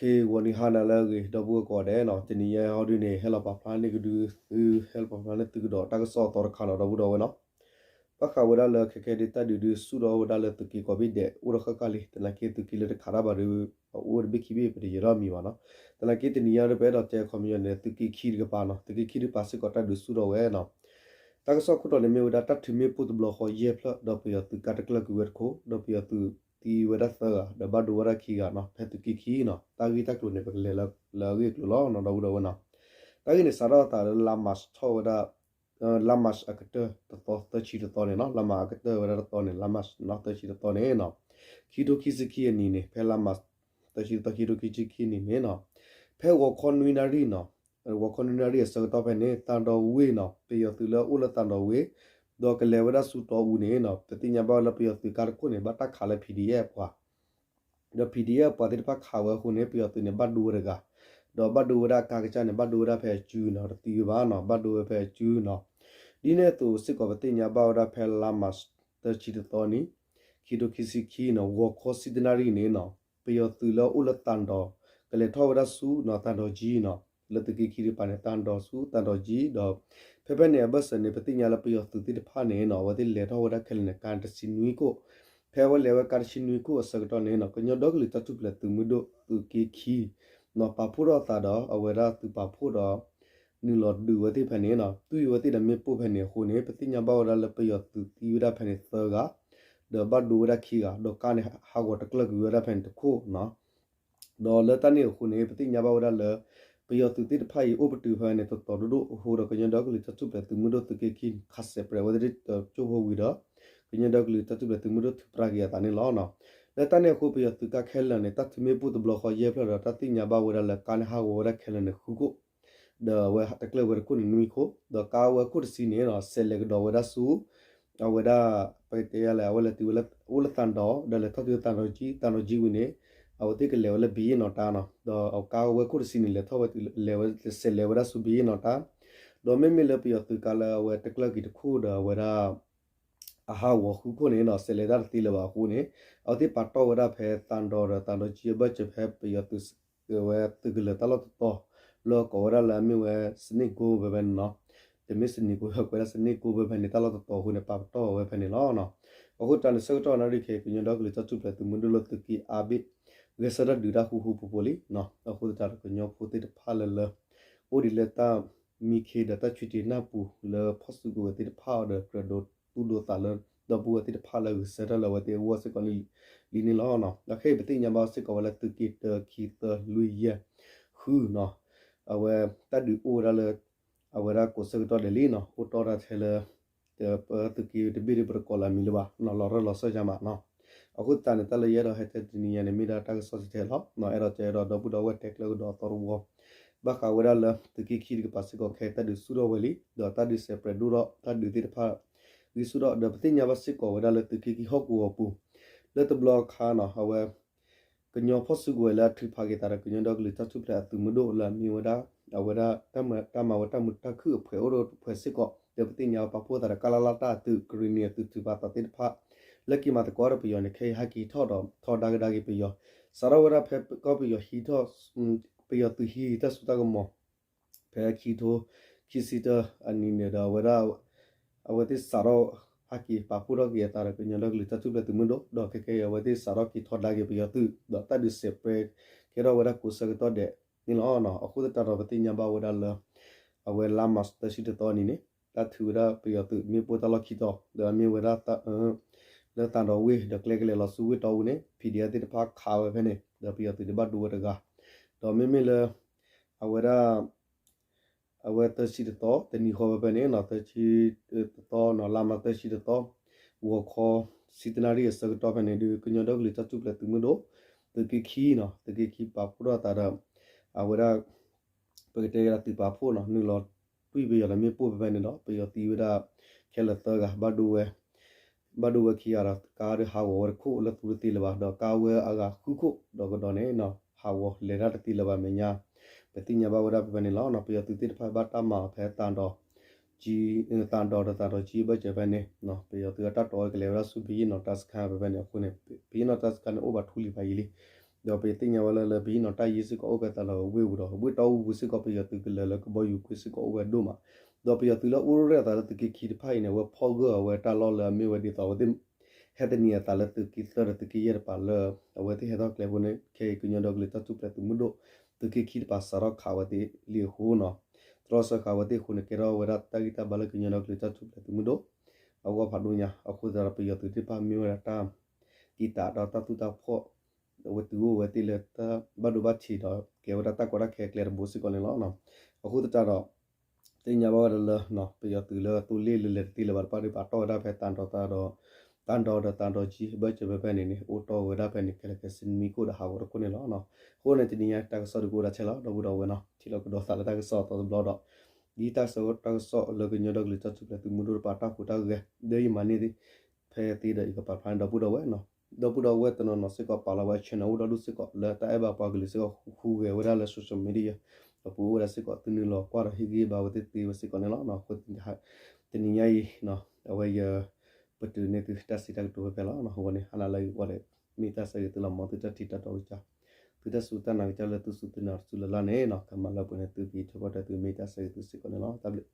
ဂီၤနံၤဟါနၤလၢအဂ့ၤ ဒီပုၢ်ဝဲၢ်ကိးဂၤဒဲးနီၤ, တနံၤညါဟီဒုန့ၣ် ဟဲလီၤပာ်ဖျါန့ၢ်ကဒု သု ဟဲလီၤပာ်ဖျါန့ၢ်သုကဒီးတၢ်ကစီၣ်အသီတခါနီၤ ဒီပုၢ်ဒီဝဲၢ်နီၤ. ဘၣ်ဃးဝဲဒၣ်လၢခဲကဲဒ်တၢ်ဒုးဒုးဆူၣ်ထီၣ်ဝဲဒၣ်လၢသုးက့ကိးဘ့ၣ်ဒဲး အိၣ်ဒီးဃၣ်ဃၣ်လံ, သနာ်က့သုးက့လၢတခးတၢ်ဘၣ်ဒီး အအိၣ်တဘ့ၣ်ခံဘ့ၣ် ပတယဲၤထီၣ်မံၤဘၣ်နီၤ. သနာ်က့တနံၤညါဒီး ပအဲၣ်ဒိးတဲခီပညီန့ၣ် သုးက့ခံတကပၤနီၤ, သုးက့ခံတကပၤစ့ၢ်ကီးတၢ်ဒုးဆူၣ်ထီၣ်ဝဲနီၤ. တၢ်ကစီၣ်ခိၣ်တီန့ၣ်မ့ၢ်ဝဲဒၣ် တၢ်ထုးမ့ၣ်ပိၢ်တဘျီဃီယဲၢ်ဖျၢၣ် ဒီးပယီၤသုးကါတကျၢၢ်ကွံာ်ဝဲတခိၣ် ဒီးပယီၤသုးသံဝဲဒၣ်သၢဂၤ ဒီးဘၣ်ဒိဝဲဒၣ်ခံဂၤနီၤ, ဖဲသုးက့ခံနီၤ. တၢ်ဂ့ၢ်တၢ်ကျိၤန့ၣ် ပကလဲၤလၢအဂ့ၢ်အကျိၤလီၤနီၤ ဒီပုၢ်ဒီဝဲၢ်နီၤ. တၢ်ဂ့ၢ်န့ၣ် စးထီၣ်အသးလၢလါမးၡးထီၣ်ဝဲဒၣ် လါမးၡးအကတၢၢ်တသီ သၢဆံတသီန့ၣ်နီၤ, လါမးအကတၢၢ်ဝဲဒၣ်တသီန့ၣ် လါမးၡးနီၤ သၢဆံတသီန့ၣ်နီၤ, ခံထိခံဆံခံအနံၤန့ၣ် ဖဲလါမး သၢဆံတသီ ခံထိခံဆံခံအနံၤန့ၣ်နီၤ, ဖဲဂီၤခီနွံနၣ်ရံၣ်နီၤ, ဂီၤခီနွံနၣ်ရံၣ်အဆၢကတီၢ်ဖဲန့ၣ် သံဒီဝ့ၢ်နီၤ, ပယီၤသုးလၢအအိၣ်လၢသံဒီဝ့ၢ် ဒီးကလဲၤဝဲဒၣ်ဆူတီအူန့ၣ်နီၤ, ပသ့ၣ်ညါဘၣ်ဝဲလၢပယီၤသုးကါတခိၣ်န့ၣ် ဘၣ်တၢ်ခးလၢ P D F ပှၤ ဒီး P D F ပှၤသ့ၣ်တဖၣ်ခးဝဲအဃိန့ၣ် ပယီၤသုးန့ၣ် ဘၣ်ဒိဝဲတဂၤ, ဒီးဘၣ်ဒိဝဲဒၣ်အကါကစၢ်န့ၣ် ဘၣ်ဒိဝဲဒၣ်ဖဲအစုနီၤ, တသံဝဲဘၣ်နီၤ, ဘၣ်ဒိဝဲဖဲအစုနီၤ. ဒ်န့ၣ်အသိးစ့ၢ်ကီး ပသ့ၣ်ညါဘၣ်ဝဲဒၣ်ဖဲလါမး သၢဆံတသီနံၤ ခံထိခံဆံခံနီၤ, ဂီၤခီဆံတနၣ်ရံၣ်န့ၣ်နီၤ, ပယီၤသုးလၢအအိၣ်လၢသံဒီ ကလဲၤထီၣ်ဝဲဒၣ်ဆူနီၤ သံဒီကၠံနီၤ, လၢသုးက့ခံတကပၤန့ၣ် သံဒီဆူ သံဒီကၠံ ဒီး ဖဲဖဲန့ၣ်အဘၢၣ်စၢၤန့ၣ် ပသ့ၣ်ညါလၢပယီၤသုးသ့ၣ်တဖၣ်န့ၣ်နီၤ, အဝဲသ့ၣ်လဲၤထီၣ်ဝဲဒၣ်ခဲလၢာ်န့ၣ် ကါတဆံနွံခိၣ်, ဖဲအဝဲလဲၤဝဲကါတဆံနွံခိၣ်အဆၢကတီၢ်န့ၣ်နီၤ, ကညီဒီကလုာ်တၢ်ထူၣ်ဖျဲးသုးမုၢ်ဒိၣ်သုးက့ခံနီၤ, ပာ်ဖှိၣ်ထီၣ်အသးဒီး အဝဲဒၣ်သုးပာ်ဖှိၣ်ဒီး နုာ်လီၤဒုးဝဲသ့ၣ်ဖဲန့ၣ်နီၤ, တွံၢ်ဝဲသ့ၣ်ဒီးမ့ၣ်ပိၢ်ဖဲန့ၣ်အဃိန့ၣ် ပသ့ၣ်ညါဘၣ်ဝဲဒၣ်လၢပယီၤသုးသံဝဲဒၣ်ဖဲန့ၣ်သၢဂၤ, ဒီးဘၣ်ဒိဝဲဒၣ်ခံဂၤ, ဒီးကါန့ၣ်ဟးဂီၤတကျၢၢ်ကွံာ်ဝဲဒၣ်ဖဲန့ၣ်တခိၣ်နီၤ. ဒီးလၢတၢ်န့ၣ်အဃိန့ၣ် ပသ့ၣ်ညါဘၣ်ဝဲဒၣ်လၢ ပယီၤသုးသ့ၣ်တဖၣ်အံၤအိၣ်ပတုာ်ဖဲန့ၣ် တီၤတီၤဒိၣ်ဒိၣ်အဃိဒီး ကညီဒီကလုာ်တၢ်ထူၣ်ဖျဲးသုးမုၢ်ဒိၣ်သုးက့ခံန့ၣ် ခးစဲးပြဲးဝဲသ့ၣ်တကၠိဖိဝံၤဒီး ကညီဒီကလုာ်တၢ်ထူၣ်ဖျဲးသုးမုၢ်ဒိၣ်ထုးပြးက့ၤအသးန့ၣ်လီၤ. လၢတၢ်န့ၣ်အဃိ ပယီၤသုးကါခဲလၢာ်န့ၣ် တၢ်ထုးမ့ၣ်ပိၢ်တဘျီဃီယဲၢ်ဖျၢၣ်ဒီး တၢ်သ့ၣ်ညါဘၣ်ဝဲဒၣ်လၢကါန့ၣ်ဟးဂီၤဝဲဒၣ်ခဲလၢာ်န့ၣ်ဃုခိၣ် ဒီးအဝဲတကျၢၢ်ဝဲတခိၣ်န့ၣ်နွံခိၣ်, ဒီးကါဝဲခိၣ်တဆံန့ၣ်နီၤ စဲးလဲၤကဒီးဝဲဒၣ်ဆူ အဝဲဒၣ် ပကတဲယၤလဲၣ် အဝဲလဲၤတုၤဝဲလၢ အိၣ်လၢသံဒီ ဒီးလဲၤထီၣ်တုၤသံဒီကၠံ, သံဒီကၠံဝံၤန့ၣ် အဝဲသ့ၣ်ကလဲၤဝဲလၢဘံယ့ၣ်နီၤတၢ်နီၤ, ဒီးကါဝဲခိၣ်တဆံန့ၣ် လဲၤထီၣ်ဝဲတုၤ လဲၤဝဲ စဲးလဲၤဝဲဒၣ်ဆူဘံယ့ၣ်နီၤတၢ်, ဒီးမ့မ့ၢ်လၢပယီၤသုးကါလၢအဝဲတကျၢၢ်က့ၤတခိၣ်ဒီးအဝဲဒၣ် အဟးဂီၤဃုခိၣ်န့ၣ်နီၤ စဲးလဲၤတၢ်တသ့လၢၤဘၣ်အဃိန့ၣ် အဝဲသ့ၣ်ပာ်တီၢ်ဝဲဒၣ်ဖဲသံဒီဒီးသံဒီကၠံအဘၢၣ်စၢၤ ဖဲပယီၤသုး ဝဲသုးကလၢၤတၢ်လီၢ်တတီၤ လၢကိးဝဲဒၣ်လၢအမ့ၢ်ဝဲ စနံၣ်ကိၣ် ဖဲဖဲန့ၣ်နီၤ, တမ့ၢ်စနံၣ်ကိၣ် ကွဲးဒၣ် စနံၣ်ကိၣ် ဖဲဖဲန့ၣ် တၢ်လီၢ်တတီၤအဃိန့ၣ် ပာ်ပတီၢ်ဝဲဖဲန့ၣ်လီၤ. အဃိသတးန့ၣ် ဆၢကတီၢ်နၣ်ရံၣ်ခဲအံၤ ကညီဒီကလုာ်တၢ်ထူၣ်ဖျဲးသုးမုၢ်ဒိၣ်လၢသုးက့အါဘ့ၣ် ဂဲၤဆၢထၢၣ်ဒုးတၢ်ဃူဃူဖိးဖိးလံနီၤ, အဃိသတးဒီးကညီဖိသ့ၣ်တဖၣ်လၢလၢ အိၣ်ဒံးလၢတၢ်မံခ့ဒီးတၢ်ဆံတ့နၢ်ပူၤလၢဖီၣ်စုကဝဲၤသ့ၣ်တဖၣ်အီၤဒီး ကြၢးဒိးသူၣ်ဒိးသးလၢ ဒီပုၢ်ဝဲၢ်သ့ၣ်တဖၣ်လၢဂဲၤဆၢထၢၣ်လၢအဝဲသ့ၣ်အဂီၢ်စ့ၢ်ကီးလံန့ၣ်လီၤ. အခဲအံၤပသ့ၣ်ညါဘၣ်စ့ၢ်ကီးဝဲလၢသုးက့တၢ ခံ သၢ လွံၢ် ယဲၢ် ဃုနီၤ, အဝဲတၢ်ဒုးအိၣ်ဝဲဒၣ်လၢ အဝဲဒၣ်ကိးဆၢကတီၢ်ဒဲးလံနီၤ, အိၣ်တီၢ်တၢ်ထဲလၢ ပသုးက့တဘ့ၣ်ဒီးပတကိးလၢအမံၤလၢၤဘၣ်နီၤ, လီၤရၢၢ်လီၤစၢ်ယါမးနီၤ. အဃိသတးန့ၣ် တၢ်လၢယအဲၣ်ဒိးဟဲတဲတနံၤညါန့ၣ် မ့ၢ်ဒၣ်တၢ်ကစီၣ်ထဲထဲလီၤ. အဲၣ်ဒိးတဲအဲၣ်ဒိးဒီပုၢ်ဒီဝဲၢ်တဲကျၢၤကဒီးအသီတဝီ ဘၣ်ဃးဝဲဒၣ်လၢသုးက့ခံတကပၤစ့ၢ်ကီး ခဲအံၤတၢ်ဒုးဆူၣ်ထီၣ်ဝဲလံ, ဒီးတၢ်ဒုးစဲးပြဲးဒိၣ်ထီၣ် တၢ်ဒုးသ့ၣ်တဖၣ် ဂံၢ်ဆူၣ်ထီၣ် ဒီးပသ့ၣ်ညါဘၣ်စ့ၢ်ကီးဝဲဒၣ်လၢသုးက့ခံဟီၣ်ကဝီၤပူၤ လၢတဘျီခါနီၤ အဝဲ ကညီဖီၣ်စုကဝဲၤလၢအထုးဖးက့ၤသးဒီး ကညီဒီကလုာ်တၢ်ထူၣ်ဖျဲးအသုးမုၢ်ဒိၣ်လၢအမ့ၢ်ဝဲဒၣ် အဝဲဒၣ် တၢ်မၤဝဲတၢ်မုာ်တၢ်ခုၣ်အဖှဲးအိၣ်ဒီးဖှဲးစ့ၢ်ကီး ဒီးပသ့ၣ်ညါပာ်ဖှိၣ်သးဒီး ကလလတၢ်အသုး ကရံၣ်နံၣ်အသုးထုးဖးသးသ့ၣ်တဖၣ် လၢက့ၤမၤသကိးဒီးပယီၤန့ၣ် ခဲအံၤဟဲက့ၤထီၣ်ဒီး ထီဒါကဒါက့ၤပယီၤ စးထီၣ်ဝဲဒၣ်ဖဲကီၢ်ပယီၤဟံးထီၣ် ပယီၤသုးဟံးတၢ်စိတၢ်ကမီၤ ဖဲခံထိ ခံဆံတၢအနံၤန့ၣ်ဒီး အဝဲဒၣ် အဝဲသ့ၣ်စးထီၣ်ဟဲက့ၤပာ်ဖှိၣ်ထီၣ်က့ၤအသးဒီး ကညီဒီကလုာ်တၢ်ထူၣ်ဖျဲးသုးမုၢ်ဒိၣ် ဒီးခဲကဲအံၤ အဝဲသ့ၣ်စးထီၣ်က့ၤထီဒါက့ၤပယီၤသုး ဒီးတၢ်ဒုးစဲးပြဲးကဲထီၣ်ဝဲဒၣ်ကိးဆၢကတီၢ်ဒဲးန့ၣ်လီၤ. အဃိသတးဒီး ပသ့ၣ်ညါဘၣ်ဝဲဒၣ်လၢ အဝဲလါမးသၢဆံတသီအနံၤန့ၣ် တၢ်ထုးဝဲဒၣ်ပယီၤသုးမ့ၣ်ပိၢ်တၢ်လီၢ်ခံတီၤ ဒီးအမ့ၢ်ဝဲဒၣ် လၢသးဒီဝ့ၢ် ဒီးကျဲကလဲၤလီၤဆူဝ့ၢ်တီအူန့ၣ် PDF သ့ၣ်တဖၣ်ခးဝဲဖဲန့ၣ် ဒီးပယီၤသုးန့ၣ်ဘၣ်ဒိဝဲတဂၤ ဒီးမ့မ့ၢ်လၢ အဝဲဒၣ် အဝဲသၢဆံတသီ တနံၤဃီဖဲဖဲန့ၣ် သၢဆံတသီ လါမးသၢဆံတသီ ဂီၤခီ ဆံတနၣ်ရံၣ်အဆၢကတီၢ်ဖဲန့ၣ်ဒီး ကညီဒီကလုာ်တၢ်ထူၣ်ဖျဲးသုးမုၢ်ဒိၣ် သုးက့ခံနီၤ သုးက့ခံပာ်ဖှိၣ်ထီၣ်သးဒီး အဝဲဒၣ် ပကတဲယၤဒီးသုးပာ်ဖှိၣ်နီၤ နုာ်လီၤတွံၢ်ပယီၤဒီးမ့ၣ်ပိၢ်ဖဲဖဲန့ၣ်ဒီး ပယီၤသံဝဲဒၣ် ခဲလၢာ်သၢဂၤ ဘၣ်ဒိဝဲ ဘၣ်ဒိဝဲခံဂၤဒီး ကါဒီးဟးဂီၤဝဲတခိၣ်လၢသူတသ့လၢၤဘၣ် ဒီးကါဝဲအဂၤဃုခိၣ်ဒီးကဒီးန့ၣ် ဟးဂီၤလဲၤတၢ်တသ့လၢၤဘၣ်မဲာ်ညါ ပသ့ၣ်ညါဘၣ်ဝဲဒၣ်ဖဲဖဲန့ၣ်လီၤ. ပယီၤသုးသ့ၣ်တဖၣ်ဘၣ်တၢ်မၤအီၤဖဲသံဒီ သံဒီဒီးသံဒီကၠံဘၢၣ်စၢၤဖဲန့ၣ် ပယီၤသုးအတၢ်တီဝဲကလဲၤဝဲဒၣ်ဆူဘံယ့ၣ်နီၤတၢ်စခါဖဲဖဲန့ၣ်အဃိန့ၣ် ဘံယ့ၣ်နီၤတၢ်စခါန့ၣ်အိၣ်ဘၣ်ထူလံၤဘၣ်ယံၤလံ ဒီးပသ့ၣ်ညါဝဲလၢ လၢပဟံးန့ၢ်တၢ်ယံၤစ့ၢ်ကီးအိၣ်ဖဲအသးလၢဝ့ၢ်ပူၤဒီး ဝ့ၢ်တီၢ်ဝ့ၢ်ပူၤစ့ၢ်ကီး ပယီၤသုးကလၢၤလၢကဘီယူၤကွံာ်စ့ၢ်ကီးအိၣ်ဝဲဒိၣ်မး, ဒီးပယီၤသုးလၢအိၣ်ရ့ၣ်အသးလၢသုးက့ခံတဖၣ်အံၤန့ၣ် အဝဲဖီၣ်ဂၢၢ်အဝဲတၢ်လီၢ်လၢအမ့ၢ်ဝဲဒ်သိးအဝဲသ့ၣ် ဟဲသနံၤအသးလၢသုးက့သၢဒီးသုးက့ယဲၢ်တပၤလၢ အဝဲသ့ၣ်ဟဲထီၣ်ကျဲအဃိန့ၣ် ခဲအံၤကညီဒီကလုာ်တၢ်ထူၣ်ဖျဲးသုးမုၢ်ဒိၣ် သုးက့ခံတပၤစးထီၣ်ခးဝဲသ့ၣ်လံအဃိနီၤ, တြီဆၢဃာ်ဝဲသ့ၣ်အဃိန့ၣ် ကဲထီၣ်ဝဲဒၣ်တၢ်ဂံၢ်တၢ်ဘါလၢကညီဒီကလုာ်တၢ်ထူၣ်ဖျဲးသုးမုၢ်ဒိၣ် အဂီၢ်ဖးဒိၣ်ညါ, အဃိသတးဒီးပယီၤသုးသ့ၣ်တဖၣ်မ့ၢ်ဝဲဒၣ်တၢ် တံာ်တာ်ဒီးတၢ်သူၣ်တၢ်ဖှီၣ် အဝဲတုၤအိၣ်ဝဲသ့ၣ်လၢတၢ်ဘၣ်ဒိဘၣ်ထံးဒီးကဲဝဲဒၣ်တၢ်ကီတၢ်ခဲအကျဲတဘိစ့ၢ်ကီးန့ၣ်လီၤ. အဃိသတးဒီး သ့ၣ်ညါဘၣ်ဝဲဒၣ်လၢ ပယီၤသုးလၢသိလ့ၣ်လၢလဲၤတသ့လၢၤဘၣ်တဖၣ်ဒီး ပာ်တီၢ်ဝဲဒၣ်ဖဲသးဒီးသးဒီး သးဒီးဒီးသးဒီကၠံ ဘၢၣ်စၢၤဖဲဖဲန့ၣ်န့ၣ် အိၣ်တီၢ်ဝဲဒၣ်ဖဲန့ၣ် ခဲလၢာ်ခဲဆ့နွံခိၣ်ဒီးဟးဂီၤတခိၣ်န့ၣ်လီၤ. အဃိန့ၣ် တနံၤညါတၢ်ကစီၣ်ဒုးကအိၣ်ဒၣ်ထဲလီၤ ဒီပုၢ်ဒီဝဲၢ်နီၤ, ထံၣ်လိာ်ကဒီးသးလၢတၢ်ကစီၣ်အသီတဘျီဒီး ဒ်တၢ်ဆၢကတီၢ်တၢ်ကစီၣ်လၢကညီဒီကလုာ်တၢ်ထူၣ်ဖျဲးသုးမုၢ်ဒိၣ်တပၤတၢ်ဟူးတၢ်ဂဲၤ ဒီးယမၤန့ၢ်သ့ ဖဲသ့ဒီးယကပာ်ဖျါန့ၣ် ဒီပုၢ်ဒီဝဲၢ်နီၤ, ဒီပုၢ်ဒီဝဲၢ်တနီၤနီၤစ့ၢ်ကီးပာ်လီၤဝဲ channel အိၣ်ဒီးဒူၣ်စ့ၢ်ကီးလၢတၢ်အဲၣ်ဘၣ်ပှၤကလုာ်စ့ၢ်ကီးဟူးဂဲၤဝဲဒၣ်လၢ social media ဒီးပအိၣ်ဝဲဒၣ်စ့ၢ်ကီးသုနုာ်လီၤကွၢ်ဒီးဟ့ၣ်ဂံၢ်ဘါဝဲသ့ၣ်သ့ဝဲစ့ၢ်ကီးန့ၣ်လီၤ. အဃိ တနံၤညါအံၤ အဝဲယ ပတုၤန့ၢ်သုတၢ်စံးတၢ်ကတိၤဖဲဖဲလီၤ. အဃိန့ၣ် ဟါနၤလၢအဂ့ၤဝဲဒီး မ့ၢ်တၢ်ဆၢဂ့ၤသုလီၤ မ်သုတၢ်ထံၣ်တၢ်တီကစၢ် သုတၢ်စူၢ်တၢ်နာ်ကစၢ်လၢသုစူၢ်သုနာ်တစုလၢ်လၢ်န့ၣ်နီၤ ကမၤလၢပှဲၤန့ၣ်သုက့ၤထီၣ်ပှၢ်တၢ်သုမ့ၢ်တၢ်ဆၢဂ့ၤသုစ့ၢ်ကီးန့ၣ်လီၤ. တၢ်ဘျုး